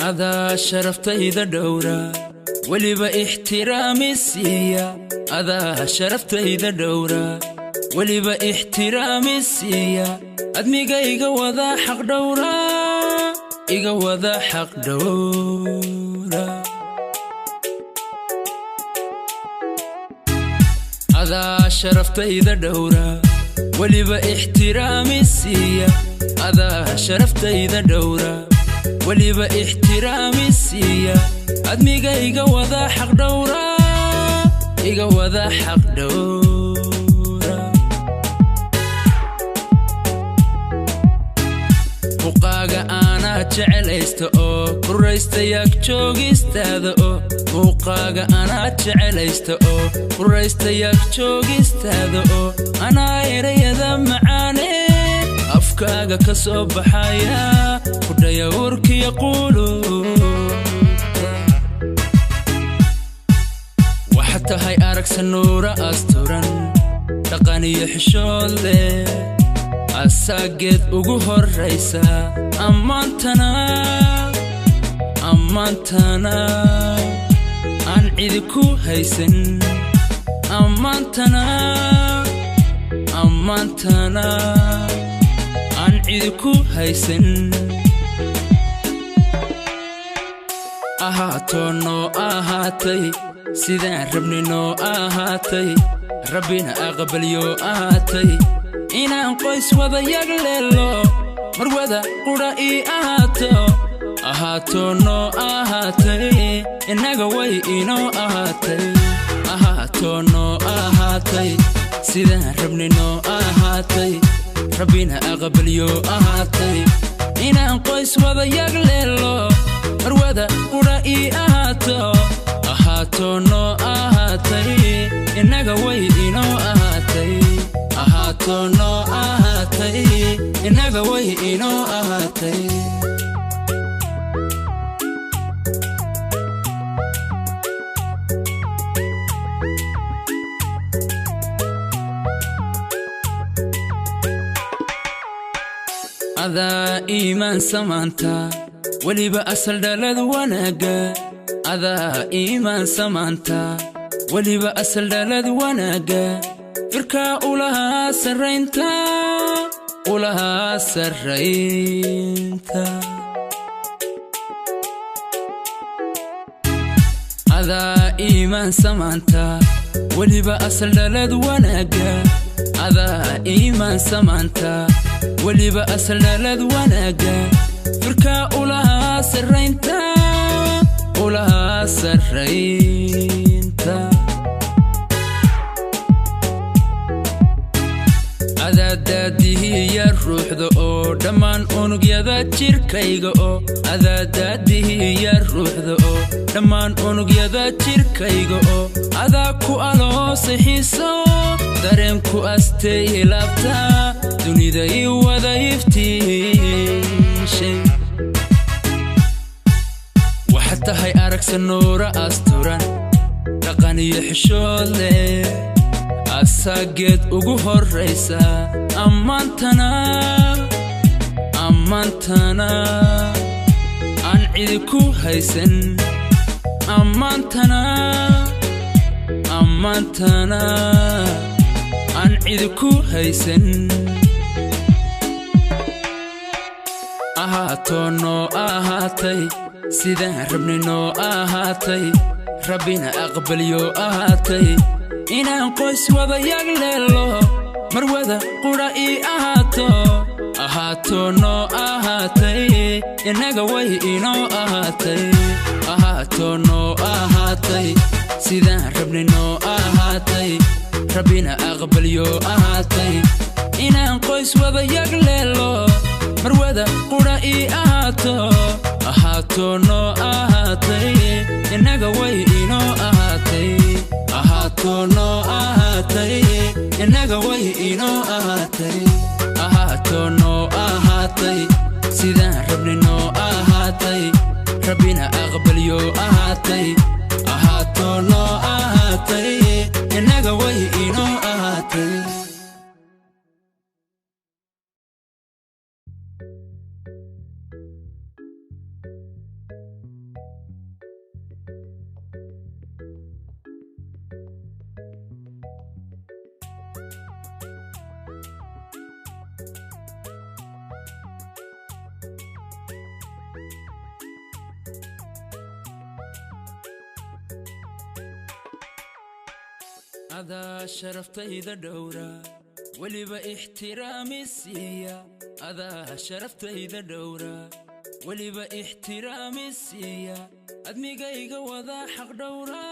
Adaa sharaftayda dhowra, weliba ixtiraami siiya. Adaa sharaftayda dhowra, weliba ixtiraami siiya. Admiga iga wada xaq dhowra, iga wada xaq dhowra. Adaa sharaftayda dhowra, weliba ixtiraami siiya. Adaa sharaftayda dhowra, weliba ixtiraami siiya. Admiga iga wada xaq dhowra, iga wada xaq dhowra. Muuqaaga aanaa jecelaysta oo kuraysta yaag joogistaada oo. Muuqaaga anaa jecelaysta oo kuraysta yaag joogistaada oo. Anaa erayada macaane afkaaga ka soo baxaya kudhaya urkiya quuluubta. Waxaad tahay aragsa nuura asturan, dhaqan iyo xishood leh, asaageed ugu horraysa. Ammaantana, ammaantana aan cidi ku haysan. Ammaantana, ammaantana aan cidi ku haysan. Ahaatoo noo ahaatay sidaan rabni noo ahaatay, Rabbina aqbalyo ahaatay. Inaan qoys wada yagleelo, marwada qudha ii ahaato. Ahaatoo noo ahaatay, innaga way inoo ahaatay. Ahaatoo noo ahaatay sidaan rabni noo ahaatay, Rabbina aqbalyo ahaatay. Inaan qoys wada yagleelo, marwada qudha ii ahaato. Ahaatoo noo ahaatay, innaga way inoo ahaatay. Ahaatoo noo ahaatay, innaga way inoo ahaatay. Adaa iimaan samaanta, weliba asal dhalad wanaagga. Adaa iimaan samaanta, weliba asal dhalad wanaagga. Firkaa ulahaa sarraynta, ulahaa sarraynta. Adaa iimaan samaanta, weliba asal dhalad wanaagga. Adaa iimaan samaanta, weliba asal dhalad wanaagga. Firkaa ulahaa sarraynta, ulahaa sarraynta. Adaadaadihiya ruuxda oo dhammaan unugyada jirkayga oo. Adaadaadihiya ruuxda oo dhammaan unugyada jirkayga oo. Adaa ku aloosay xiiso dareenku astay laabta, dunida ii wada iftiishay. Waxaad tahay aragsa nuura asturan, dhaqan iyo xishood leh, asaageed ugu horraysa. Ammaantana, ammaantana aan cidi ku haysan. Ammaantana, ammaantana aan cidi ku haysan. Ahaatoo noo ahaatay sidaan rabni noo ahaatay, Rabbina aqbalyo ahaatay. Inaan qoys wada yagleelo, marwada qudha ii ahaato. Ahaatoo noo ahaatay, innaga way inoo ahaatay. Ahaatoo noo ahaatay sidaan rabni noo ahaatay, Rabbina aqbalyo ahaatay. Inaan qoys wada yagleelo, marwada qudha ii ahaato. Ahaatoo noo ahaatay, innaga way inoo ahaatay. Ahaatoo noo ahaatay, innaga way inoo ahaatay. Ahaatoo noo ahaatay sidaan rabni noo ahaatay, Rabbina aqbalyo ahaatay. Ahaatoo noo ahaatay, innaga way inoo ahaatay. Adaa sharaftayda dhowra, weliba ixtiraami siiya. Adaa sharaftayda dhowra, weliba ixtiraami siiya. Admigayga wadaa xaq dhowra.